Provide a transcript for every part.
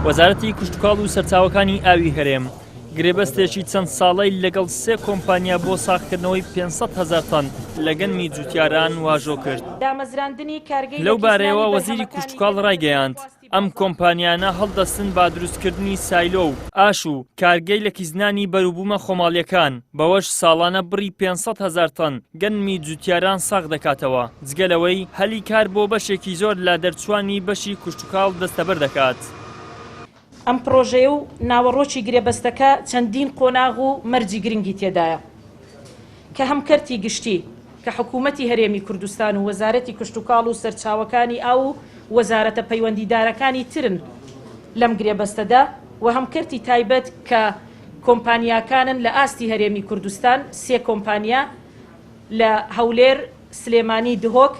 وەزارەتی کشتوکاڵ و سەرچاوەکانی ئاوی هەرێم گرێبەستێکی چەند ساڵەی لەگەڵ سێ کۆمپانیا بۆ ساغکردنەوەی 500 هەزار تەن لە گەنمی جوتیاران واژۆ کرد. لەو بارەیەوە وەزیری کشتوکاڵ ڕایگەیاند، ئەم کۆمپانیانە هەڵدەستن بە دروستکردنی سایلۆ و ئاش و کارگەی لەکیسنانی بەروبوومە خۆماڵییەکان، بەوەش ساڵانە بڕی 500 هەزار تەن گەنمی جوتیاران ساغ دەکاتەوە، جگە لەوەی هەلی کار بۆ بەشێکی زۆر لە دەرچووانی بەشی کشتوکاڵ دەستەبەر دەکات. ئەم پڕۆژەیە و ناوەڕۆکی گرێبەستەکە چەندین قۆناغ و مەرجی گرنگی تێدایە کە هەم کەرتی گشتی کە حکوومەتی هەرێمی کوردستان و وەزارەتی کشتوکاڵ و سەرچاوەکانی ئاو و وەزارەتە پەیوەندیدارەکانی ترن لەم گرێبەستەدا و هەم کەرتی تایبەت کە کۆمپانیاکانن لە ئاستی هەرێمی کوردستان، سێ کۆمپانیا لە هەولێر، سلێمانی، دهۆک.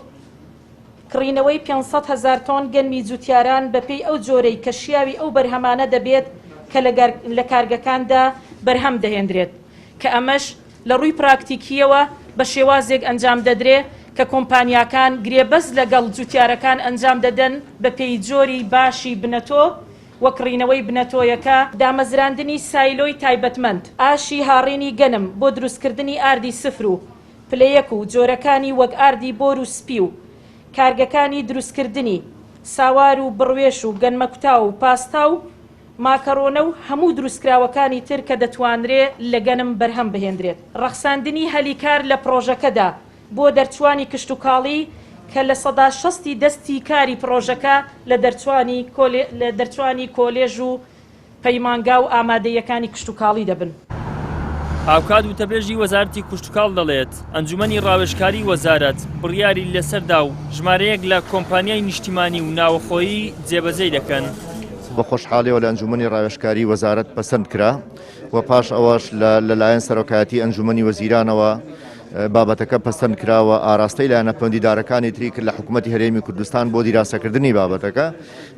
کڕینەوەی 500 هەزار تۆن گەنمی جوتیاران بەپێی ئەو جۆرەی کە شیاوی ئەو بەرهەمانە دەبێت کە لە کارگەکاندا بەرهەم دەهێندرێت، کە ئەمەش لە ڕووی پراکتیکییەوە بە شێوازێک ئەنجام دەدرێ کە کۆمپانیاکان گرێبەست لەگەڵ جوتیارەکان ئەنجام دەدەن بەپێی جۆری باشی بنەتۆ و کڕینەوەی بنەتۆیەکە، دامەزراندنی سایلۆی تایبەتمەند، ئاشی هاڕینی گەنم بۆ دروستکردنی ئاردی سفر و پلە یەک و جۆرەکانی وەک ئاردی بۆر و سپی و کارگەکانی دروستکردنی ساوار و بڕوێش و گەنمەکوتاو و پاستا و ماکەرۆنە و هەموو دروستکراوەکانی تر کە دەتوانرێ لە گەنم بەرهەم بهێندرێت. ڕەخساندنی هەلی کار لە پڕۆژەکەدا بۆ دەرچوانی کشتوکاڵی کە 60% ی دەستی کاری پڕۆژەکە لە دەرچوانی کۆلێژ و پەیمانگا و ئامادەییەکانی کشتوکاڵی دەبن. هاوکات وتەبێژی وەزارەتی کشتوکاڵ دەڵێت، ئەنجومەنی ڕاوێژکاری وەزارەت بڕیاری لەسەردا و ژمارەیەک لە کۆمپانیای نیشتیمانی و ناوەخۆیی جێبەجێی دەکەن. بە خۆشحاڵیەوە لە ئەنجومەنی ڕاوێژکاری وەزارەت پەسەند کرا و پاش ئەوەش لەلایەن سەرۆکایەتی ئەنجومەنی وەزیرانەوە بابەتەکە پەسەند کرا و ئاراستەی لایەنە پەیوەندیدارەکانی تری کرد لە حکوومەتی هەرێمی کوردستان بۆ دیراسەکردنی بابەتەکە.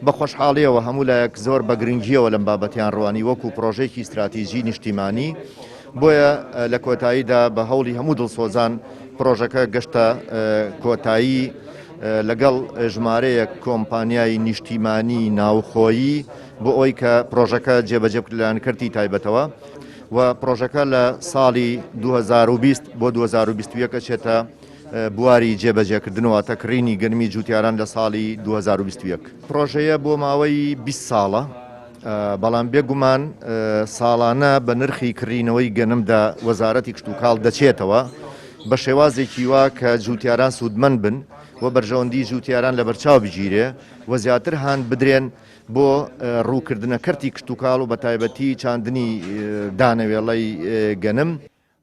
بە خۆشحاڵیەوە هەموو لایەک زۆر بە گرنگیەوە لەم بابەتیان ڕوانی وەکو پرۆژەیەکی ستراتیژی نیشتیمانی، بۆیە لە کۆتاییدا بە هەوڵی هەموو دڵسۆزان پرۆژەکە گەشتە کۆتایی لەگەڵ ژمارەیەک کۆمپانیای نیشتیمانی ناوخۆیی بۆ ئەوەی کە پرۆژەکە جێبەجێ بکرێت لەلایەن کەرتی تایبەتەوە و پرۆژەکە لە ساڵی 2020 بۆ 2021 ئەچێتە بواری جێبەجێکردن واتە کڕینی گەنمی جوتیاران لە ساڵی 2021. پڕۆژەیە بۆ ماوەی 20 ساڵە، بەڵام بێگومان ساڵانە بە نرخی کڕینەوەی گەنمدا وەزارەتی کشتوکاڵ دەچێتەوە بە شێوازێکی وا کە جوتیاران سوودمەند بن و بەرژەوەندی جوتیاران لەبەرچاو بگیرێ و زیاتر هان بدرێن بۆ ڕووکردنە کەرتی کشتوکاڵ و بەتایبەتی چاندنی دانەوێڵەی گەنم.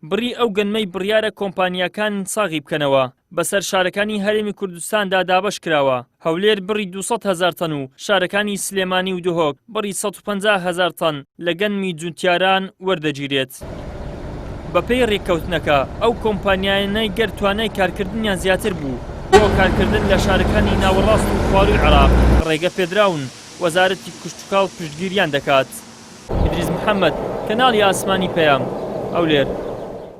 بڕی ئەو گەنمەی بڕیارە کۆمپانیاکان ساغی بکەنەوە بەسەر شارەکانی هەرێمی کوردستاندا دابەشکراوە، هەولێر بڕی 200 هەزار تەن و شارەکانی سلێمانی و دهۆک بڕی 150 هەزار تەن لە گەنمی جوتیاران وەردەگیرێت. بەپێی رێککەوتنەکە، ئەو کۆمپانیایانەی گەر توانای کارکردنیان زیاتر بوو بۆ کارکردن لە شارەکانی ناوەڕاست و خوارووی عێراق رێگەپێدراون، وەزارەتی کشتوکاڵ پشتگیریان دەکات. ئیدریس محەمەد، کەناڵی ئاسمانی پەیام، هەولێر.